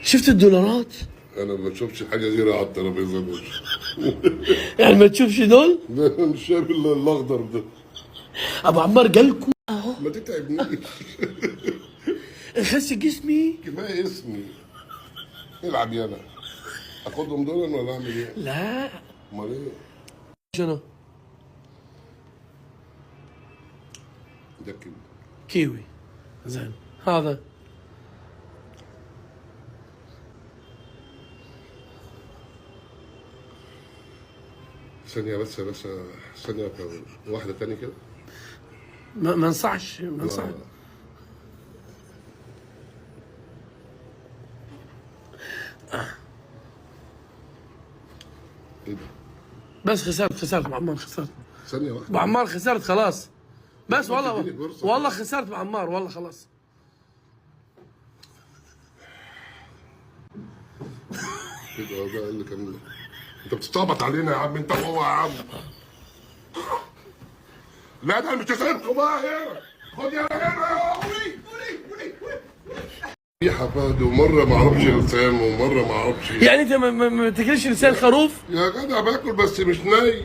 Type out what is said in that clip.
شفت الدولارات؟ انا ما بشوفش حاجة غيرها على الترابيزة دي. يعني ما تشوفش دول؟ مش شايف الا الاخضر ده. ابو عمار جالكوا اهو. ما تتعبنيش. خس جسمي. كفاية اسمي. العب يلا. اخدهم دول ولا اعمل ايه؟ لا. امال ايه؟ شنو؟ ده كده. كيوي. زين هذا ثانية بس بس ثانية، واحدة تاني كده. ما انصحش، ما انصحش. ايه ده؟ بس خسرت، خسرت ابو عمار، خسرت. ثانية واحدة. ابو عمار خسرت خلاص. بس والله تديني فرصة. والله خسرت ابو عمار، والله خلاص. كده ده اللي كان. انت بتستعبط علينا يا عم انت وهو يا عم. لا ده انا مش هسيبكم بقى هنا. خد يا هنا يا قولي قولي قولي. ريحة فهد، ومرة ما اعرفش لسان، ومرة ما اعرفش. يعني انت ما تاكلش لسان خروف؟ يا جدع باكل بس مش ني.